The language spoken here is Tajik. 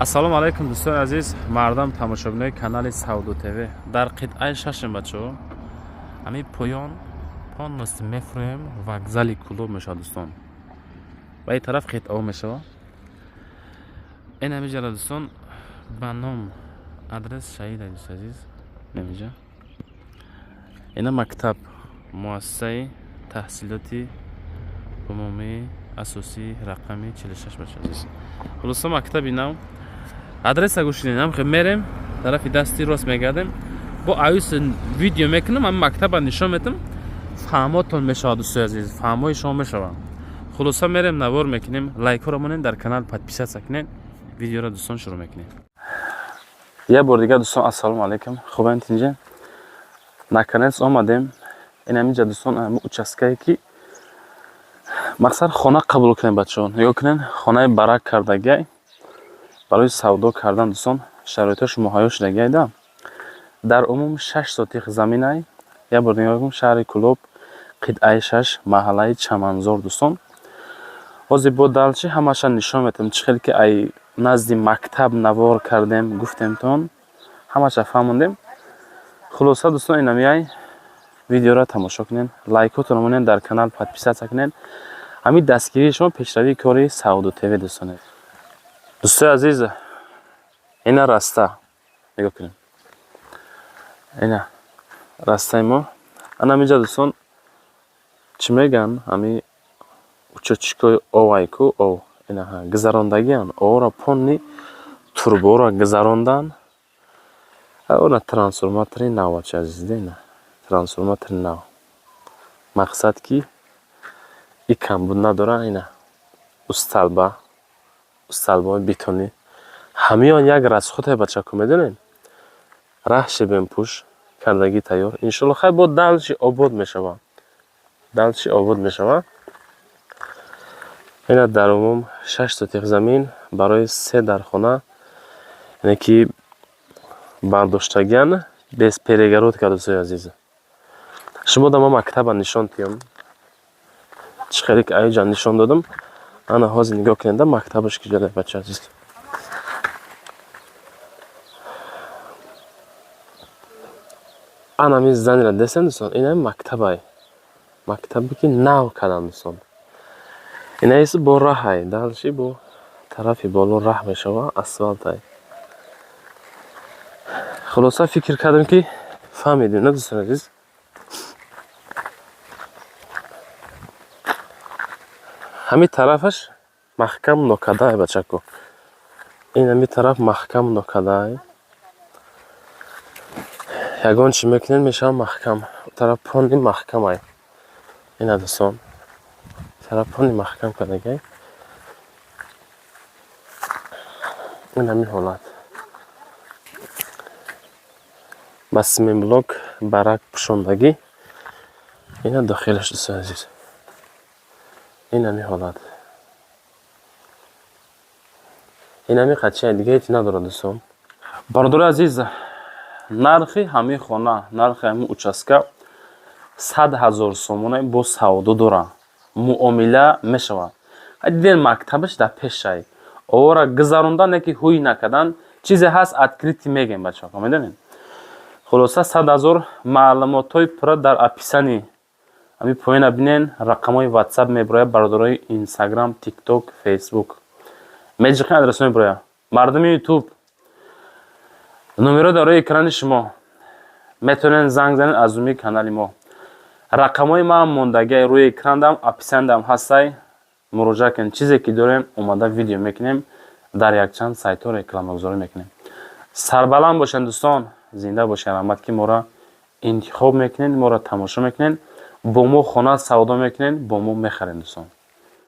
Ассалому алайкум, дӯстони азиз, мардам, тамошобинои канали Савдо ТВ. Дар қитъаи шашем, бачаҳо. Ҳамин поён полностью мефурӯем, вокзали Кӯлоб мешавад, дӯстон. Ба ин тараф қитъао мешавад. Ин ҳамиҷара, дӯстон, ба ном адрес шаҳид, дӯст азиз. Намиҷа. Ина мактаб, муассисаи таҳсилоти умумии асосии рақами 46, бача азиз. Хулоса, мактаби нав. Адреса гӯш кунед, ҳам мерем, тарафи дасти рост мегардем, бо аюс видео мекунам, ҳам мактаба нишон метам, фаҳмотон мешавад, дӯстои азиз, фаҳмои шумо мешавад. Хулоса, мерем, навор мекунем, лайкҳоро монем, дар канал подписаться кунед, видеоро, дӯстон, шурӯъ мекунем. Як бор дигар, дӯстон, ассалому алайкум. Хубанд, тинҷа? Наконец омадем. Ин ҳаминҷа, дӯстон, ҳами участкае ки мақсад хона қабул кунем, бачаҳо. Нигоҳ кунед, хонаи барак кардагиай барои савдо кардан, дӯстон, шароитҳош муҳайё шудагиайда. Дар умум 6 сотих заминай. Як бор нигоҳ кун, шаҳри Кӯлоб, қитъаи шаш, маҳаллаи Чаманзор, дӯстон. Ҳозир бо дальше ҳамаша нишон метам, чӣ хел ки ай назди мактаб навор кардем, гуфтемтон, ҳамаша фаҳмондем. Хулоса, дӯстон, инамияй видеоро тамошо кунед, лайкотонро монед, дар канал подписаться кунед. Ҳамин дастгирии шумо пешравии кори Савдо ТВ, дӯстоне. Дӯстои азиз, ина раста нигоҳ кунед, ина растаи мо. Ана ҳаминҷа, дӯстон, чӣ мегӯянд, ҳами учётчикҳои овайку ов ина гузарондагиан, овро полный труборо гузарондан. Она трансформатори нав, бачи азиз, ина трансформатори нав. Мақсад ки и камбуд надора. Ина усталба, столбаҳои бетонӣ, ҳамиён як расходе, бачако, медонед, раҳ шебенпӯш кардагӣ тайёр. Иншолло, хай, бо дальше обод мешавад, дальше обод мешавад. Ина дар умум 6 сотих замин барои се дархона, яъне ки бардоштагиан, без перегородка. Дӯстои азиз, шумо да ма мактаба нишон тиём, чӣ хеле ки аиҷа нишон додам. Ана ҳозир нигоҳ кунед, да мактабаш ки ҷода, бача азиз. Ана ҳамин зданира дестем, дӯстон, ина мактабай, мактабе ки нав кардам, дӯстон. Инаис бо раҳай, дальше бо тарафи боло раҳ мешава, асфалтай. Хулоса, фикр кардем ки фаҳмидем, на, дӯстони азиз? Ҳамин тарафаш маҳкам нокадай, бачако. Ин ҳамин тараф маҳкам нокадай, ягон чӣ мекунед, мешавад маҳкам. Тараф полный маҳкамай. Ина, дӯстон, тараф полный маҳкам кардагай. Ин ҳамин ҳолат ба симентблок барак пӯшондагӣ. Ина дохилаш, дӯстони азиз, ин ҳамин ҳолат, ин ҳамин қачия, дига ҳеҷ надорад, дӯстон. Бародари азиз, нархи ҳамин хона, нархи ҳамин участка 100 000 сомона, бо савдо дора, муомила мешавад. Диден, мактабаш дар пешай, овора гузарондан, яки ҳуй накардан, чизе ҳаст, открытый мегем, бачаҳо, медонед. Хулоса, 100 000. Маълумотҳои пурра дар описании ҳамин поёна бинен, рақамҳои Ватсап мебирояд, бародарои Инстаграм, Тикток, Фейсбук меҷиқин, адресҳо мебирояд. Мардуми Ютуб, номеро дар рӯи экрани шумо, метавонед занг занед аз умии канали мо. Рақамҳои ман мондагиай рӯи экрандам, описаниядам ҳастай, муроҷиат кунед. Чизе ки дорем, омада видео мекунем, дар якчанд сайтҳо рекламагузорӣ мекунем. Сарбаланд бошед, дӯстон, зинда бошед. Раҳмат, ки моро интихоб мекунед, моро тамошо мекунед, бо мо хона савдо мекунед, бо мо мехаред, дӯстон.